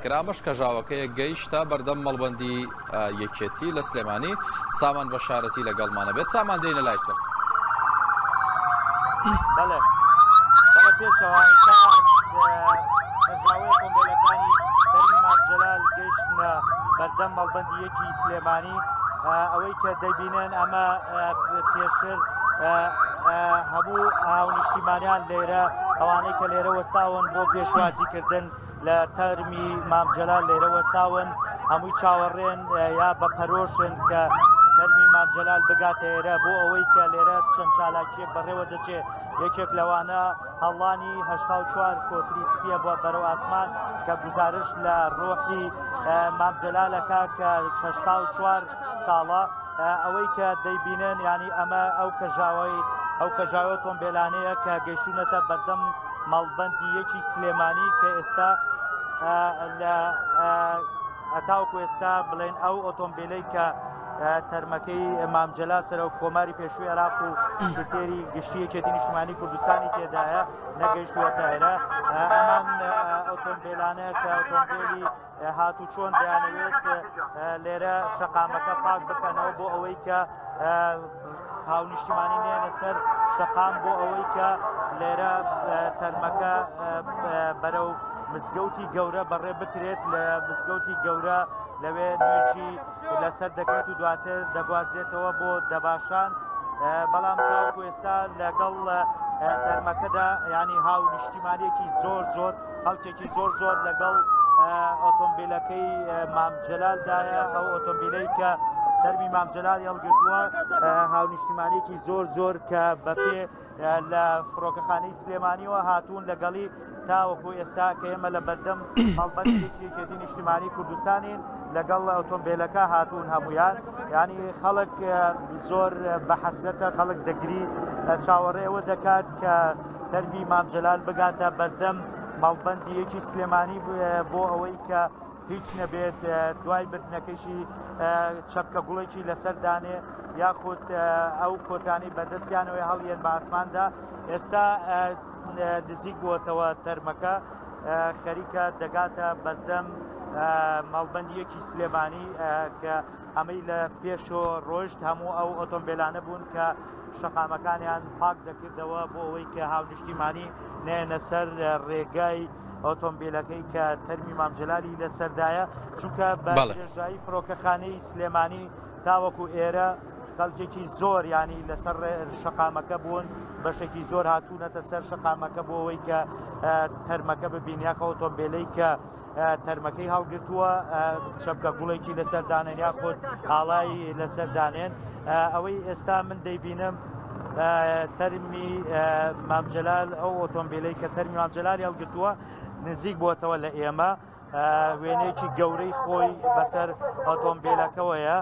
کرا، ئەمەش کەژاوەکەیە گەیشتە بەردەم مەڵبەندی یەکێتی لە سلێمانی. سامان بەشارەتی لەگەڵمانە بێت. سامان دێینە لای تۆ. بەڵێ بەڵێ پێشەوە ئێستا کەژاوەی ئۆتۆمبیلەکانی تەرمی مام جەلال گەیشتنە بەردەم مەڵبەندی یەکی سلێمانی. ئەوەی کە دەبینن ئەمە پێشتر هەموو هاونیشتیمانیان لێرە ئەوانەی کە لێرە وەستاون بۆ پێشوازیکردن لە تەرمی مام جەلال لێرە وەستاون هەمووی چاوەڕێن یا بە پەرۆشن کە تەرمی مام جەلال بگاتە ئێرە بۆ ئەوەی کە لێرە چەند چالاکیەک بەڕێوە دەچێت یەکێک لەوانە هەڵانی 84 کۆتری سپیە بووە بەرەو ئاسمان کە گزارش لە ڕۆحی مام جەلالەکە کە 84 ساڵە ئەوەی کە دەیبینن ینی ئەمە ئەو کەژاوەی ئەو کەژاوە ئۆتۆمبیلانەیە کە گەیشتونەتە بەردەم مەڵبەندی یەکی سلێمانی کە ئێستا لە هەتاوکو ئێستا بڵێن ئەو ئۆتۆمبیلەی کە تەرمەکەی مامجەلا سەرۆک کۆماری پێشووی عێراق و سکرتێری گشتی یەکێتی نیشتمانی کوردستانی تێدایە نەگەیشتووەتە ئێرە ئەمان ئۆتۆمبیلانە کە ئۆتۆمبیلی هاتوچۆن دەیانەوێت لێرە شەقامەکە پاک بکەنەوە بۆ ئەوەی کە هاونیشتیمانی نێنە سەر شەقام بۆ ئەوەی کە لێرە تەرمەکە بەرەو مزگەوتی گەورە بەڕێ بکرێت لە مزگەوتی گەورە لەوێ نوێژی لەسەر دەکرێت و دواتر دەگوازرێتەوە بۆ دەباشان بەڵام تاوەکو ئێستا لەگەڵ تەرمەکەدا ینی هاونیشتیمانێکی زۆر زۆر خەڵکێکی زۆر زۆر لەگەڵ ئۆتۆمبیلەکەی مام جەلالدایە ئەو ئۆتۆمبیلەی کە تەرمی مام جەلال هەڵگرتووە هاونیشتیمانێکی زۆر زۆر کە بەپێ لە فڕۆکەخانەی سلێمانیەوە هاتوون لەگەڵی تاوەکو ئێستا کە ئێمە لە بەردەم هەڵبەندێکی یەکێتی نیشتیمانی کوردستانین لەگەڵ ئۆتۆمبیلەکە هاتوون هەمویان ینی خەڵک زۆر بە حەسرەتە خەڵک دەگری چاوەڕێەوە دەکات کە تەرمی مام جەلال بگاتە بەردەم مەڵبەندی یەکی سلێمانی بۆ ئەوەی کە هیچ نەبێت دوای بردنەکەشی چەپکە گوڵێکی لەسەر دانێ یاخود ئەو کۆتانی بەدەستیانەوەی هەڵیەن بە ئاسماندا ئێستا نزیک بووەتەوە تەرمەکە خەریکە دەگاتە بەردەم مەڵبندی یەکی سلێمانی کە ئەمەی لە پێشۆ ڕۆشت هەموو ئەو ئۆتۆمبیلانە بوون کە شەقامەکانیان پاک دەکردەوە بۆ ئەوەی کە هاونیشتیمانی نێنە سەر ڕێگای ئۆتۆمبیلەکەی کە تەرمی مامجلالی لەسەردایە چونکە بە درێژایی فڕۆکەخانەی سلێمانی تاوەکو ئێرە خەڵکێکی زۆر ینی لەسەر شەقامەکە بوون بەشێکی زۆر هاتوونەتە سەر شەقامەکە بۆ ئەوەی کە تەرمەکە ببین یاخە ئۆتۆمبیلەی کە تەرمەکەی هەڵگرتووە چەپکە گوڵێکی لەسەر دانێن یاخود ئاڵای لەسەر دانێن ئەوەی ئێستا من دەیبینم تەرمی مامجلال ئەو ئۆتۆمبیلەی کە تەرمی مامجلالی هەڵگرتووە نزیک بووەتەوە لە ئێمە وێنەیەکی گەورەی خۆی بەسەر ئۆتۆمبیلەکەوەیە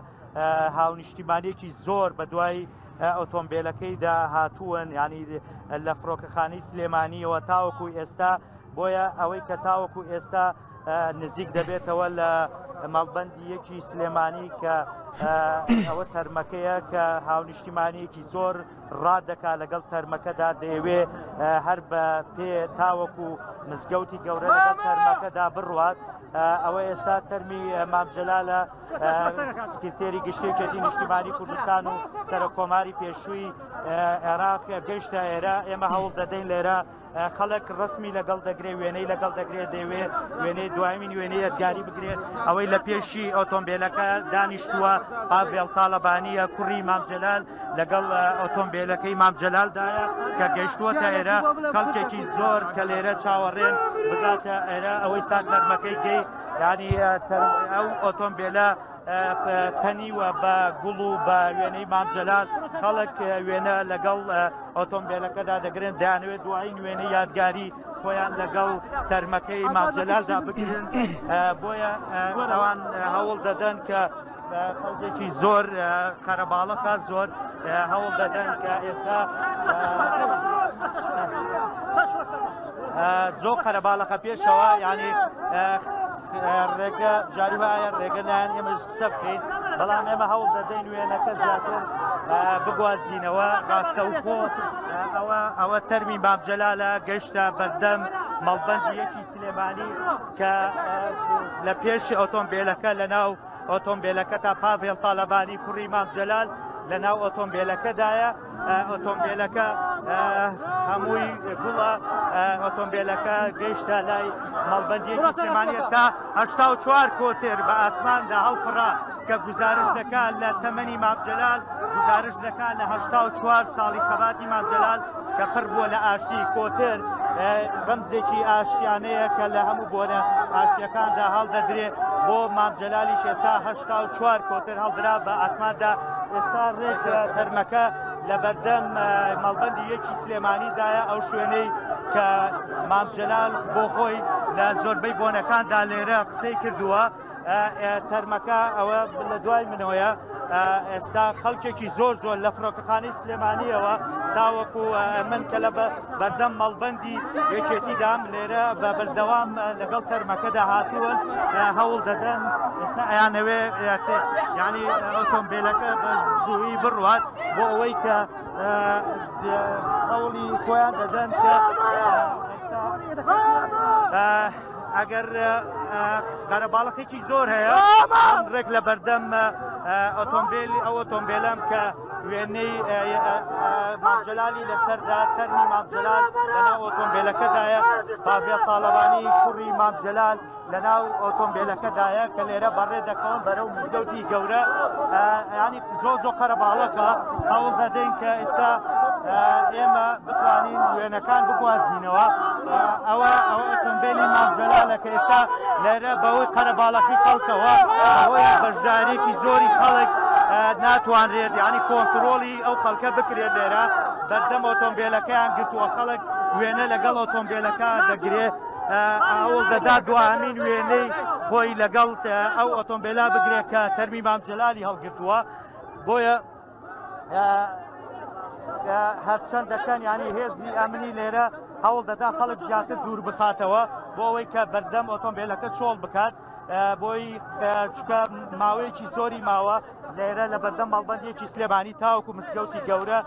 هاونیشتیمانێکی زۆر بە دوای ئۆتۆمبیلەکەیدا هاتوون ینی لە فڕۆکەخانەی سلێمانیەوە تاوەکو ئێستا بۆیە ئەوەی کە تاوەکو ئێستا نزیک دەبێتەوە لە مەڵبەندی یەکی سلێمانی کە ئەوە تەرمەکەیە کە هاونیشتیمانیەکی زۆر ڕادەکا لەگەڵ تەرمەکەدا دەیەوێ هەر بە پێ تاوەکو مزگەوتی گەورە لەگەڵ تەرمەکەدا بڕوات ئەوە ئێستا تەرمی مامجلالە سکرتێری گشتی یەکێتی نیشتیمانی کوردستان و سەرۆک کۆماری پێشووی عێراق گەیشتە ئێرە ئێمە هەوڵ دەدەین لێرە خەڵک ڕسمی لەگەڵ دەگرێ وێنەی لەگەڵ دەگرێت دەیەوێ وێنەی دوایمین وێنەی یادگاری بگرێت ئەوەی لە پێشی ئۆتۆمبیلەکە دانیشتووە پاڤێڵ تاالبانیە کوڕی مامجلال لەگەڵ ئۆتۆمبیلەکەی مامجلالدایە کە گەیشتووەتە ئێرە خەڵکێکی زۆر کە لێرە چاوەڕێن بگاتە ئێرە ئەوەی سات نەرمەکەی گەی ینی ئەو ئۆتۆمبیلە تەنیوە بە گوڵ و بە وێنەی مامجلال خەڵک وێنە لەگەڵ ئۆتۆمبیلەکەدا دەگرن دەیانەوێت دوایین وێنەی یادگاری خۆیان لەگەڵ تەرمەکەی مامجلالدا بگرن بۆیە ئەوان هەوڵ دەدەن کە خەڵکێکی زۆر قەرەباڵەخە زۆر هەوڵ دەدەن کە ئێستا زۆر قەرەباڵەخە پێشەوە ینی ڕێگە جاری وایە ڕێگە نایەن ئێمە قسە بکەین بەڵام ئێمە هەوڵ دەدەین وێنەکە زیاتر بگوازینەوە ڕاستەوخۆ ئەوە ئەوە تەرمی مامجەلالە گەشتە بەردەم مەڵبەندی یەکی سلێمانی کە لە پێش ئۆتۆمبیلەکە لە ناو ئۆتۆمبیلەکە تا پاڤێڵ تاالبانی کوڕی مام جەلال لە ناو ئۆتۆمبیلەکەدایە ئۆتۆمبیلەکە هەمووی گوڵە ئۆتۆمبیلەکە گەیشتە لای مەڵبەندیەکی سلێمانی ئێستا 84 کۆتر بە ئاسماندا هەڵفڕا کە گزارش دەکات لە تەمەنی مام جەلال گزارش دەکات لە 84 ساڵی خەباتی مام جەلال کە پڕ بووە لە ئاشتی کۆتر ڕەمزێکی ئاشتیانەیە کە لە هەموو بۆنە ئاشتیەکاندا هەڵدەدرێ بۆ مام جەلالیش ئێستا 84 کۆتر هەڵدرا بە ئاسماندا ئێستا ڕێک تەرمەکە لە بەردەم مەڵبەندی یەکی سلێمانیدایە ئەو شوێنەی کە مام جەلال بۆ خۆی لە زۆربەی بۆنەکاندا لێرە قسەی کردووە تەرمەکە ئەوە لە دوای منەوەیە ئێستا خەڵکێکی زۆر زۆر لە فڕۆکەخانەی سلێمانیەوە تاوەکو من کە لە بەردەم مەڵبەندی یەکێتیدام لێرە بە بەردەوام لەگەڵ تەرمەکەدا هاتوون هەوڵ دەدەن ئێستا ئەیانەوێ ینی ئۆتۆمبیلەکە بە زووی بڕوات بۆ ئەوەی کە هەوڵی خۆیان دەدەن کە ئەگەر قەرەباڵخێکی زۆر هەیە ڕێک لە بەردەم ئۆتۆمبیلی ئەو ئۆتۆمبیلم کە وێنەی مامجلالی لەسەردا تەرمی مامجلال لەناو ئۆتۆمبیلەکەدایە پاڤێڵ تاڵەبانی کوڕی مامجلال لەناو ئۆتۆمبیلەکەدایە کە لێرە بەڕێ دەکەون بەرەو مزگەوتی گەورە ینی زۆ زۆ قەرەباڵەکە هەوڵ دەدەین کە ئێستا ئێمە بتوانین وێنەکان بگوازینەوە ئەوە ئەوە ئۆتۆمبیلی مام جەلالە کە ئێستا لێرە بەهۆی قەرەباڵەخی خەڵکەوە بەهۆی بەشداریەکی زۆری خەڵک ناتوانرێت یعنی کۆنتترۆڵی ئەو خەڵکە بکرێت لێرە بەردەم ئۆتۆمبیلەکەیان گرتووە خەڵک وێنە لەگەڵ ئۆتۆمبیلەکە دەگرێت ئەوڵ دەدا دوامین وێنەی خۆی لەگەڵ ئەو ئۆتۆمبیلا بگرێت کە تەرمی مام جەلالی هەڵگرتووە بۆیە هەرچەند دەکەن ینی هێزی ئەمنی لێرە هەوڵ دەدا خەڵک زیاتر دوور بخاتەوە بۆ ئەوەی کە بەردەم ئۆتۆمبیلەکە چۆڵ بکات بۆی چکە ماوەیەکی زۆری ماوە لێرە لە بەردەم مەڵبندێکی سلێمانی تاوەکو مزگەوتی گەورە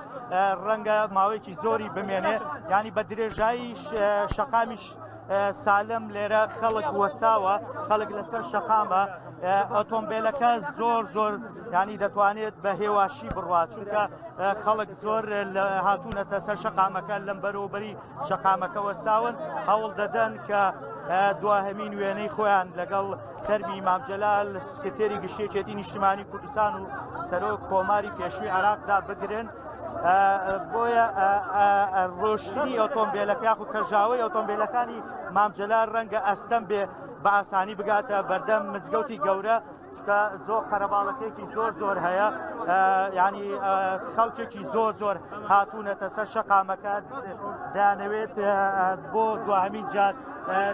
ڕەنگە ماوەیەکی زۆری بمێنێ ینی بە درێژایی شەقامیش سالم لێرە خەڵک وەستاوە خەڵک لەسەر شەقامە ئۆتۆمبیلەکە زۆر زۆر ینی دەتوانێت بە هێواشی بڕوات چونکە خەڵک زۆر هاتوونەتە سەر شەقامەکە لەم بەرەوبەری شەقامەکە وەستاون هەوڵ دەدەن کە دواهەمین وێنەی خۆیان لەگەڵ تەرمی مامجلال سکرتێری گشتێکێتی نیشتمانی کوردستان و سەرۆک کۆماری پێشووی عراقدا بگرن. بۆیە ڕۆشتنی ئۆتۆمبیلەکە یاخود کەژاوەی ئۆتۆمبیلەکانی مامجلال ڕەنگە ئەستەم بێ بە ئاسانی بگاتە بەردەم مزگەوتی گەورە چکە زۆر قەرەباڵەکێکی زۆر زۆر هەیە ینی خەڵکێکی زۆر زۆر هاتوونەتە سەر شەقامەکە دانەوێت بۆ دوامین جار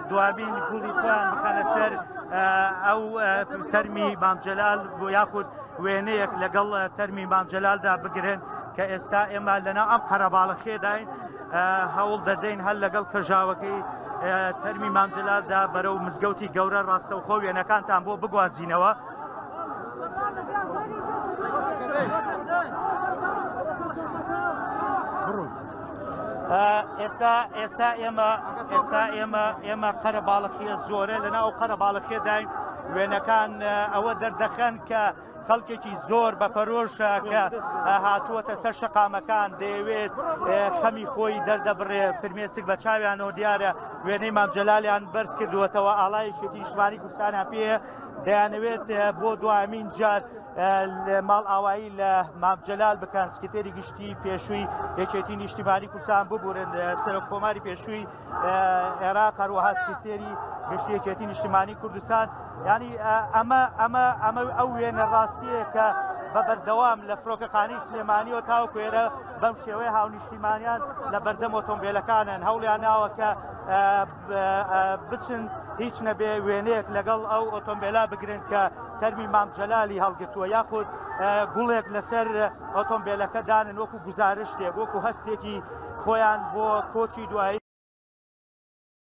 دوامین گوڵی خۆیان بخەنە سەر ئەو تەرمی مامجلال بۆ یاخود وێنەیەک لەگەڵ تەرمی مامجلالدا بگرن کە ئێستا ئێمە لەناو ئەم قەرەباڵەخێداین هەوڵ دەدەین هەر لەگەڵ کەژاوەکەی تەرمی مامجلالدا بەرەو مزگەوتی گەورە ڕاستەوخۆ وێنەکانتان بۆ بگوازینەوە. ئێستا ئێستا ئێمە ئێستا ئێمە ئێمە قەرەباڵخیە زۆرە لەنا ئەو قەرەباڵخێداین وێنەکان ئەوە دەردەخەن کە خەڵکێکی زۆر بە پەرۆشە کە هاتووەتە سەر شەقامەکان دەیەوێت خەمی خۆی دەردەبڕێ فرمێسک بە چاویانەوە دیارە وێنەی مام جەلالیان بەرز کردووەتەوە ئاڵای یەکێتی نیشتمانی کوردستانیان پێ دەیانەوێت بۆ دوامین جار ماڵ ئاوایی لە مام جەلال بکەن سکرتێری گشتی پێشووی یەکێتی نیشتیمانی کوردستان ببورن سەرۆک کۆماری پێشووی عێراق هەروەها سکرتێری گشتی یەکێتی نیشتیمانی کوردستان ینی ئەمە ئەمە ئەمە ئەو وێنە ڕاستیە کە بە بەردەوام لە فڕۆکەخانەی سلێمانیەوە تاوەکو ئێرە بەم شێوەیە هاونیشتیمانیان لە بەردەم ئۆتۆمبیلەکانن هەوڵیان ناوە کە بچن هیچ نەبێ وێنەیەک لەگەڵ ئەو ئۆتۆمبیلا بگرن کە تەرمی مام جەلالی هەڵگرتووە یاخود گوڵێک لەسەر ئۆتۆمبیلەکە دانن وەکو گوزارشتێک وەکو هەستێکی خۆیان بۆ کۆچی دوایی.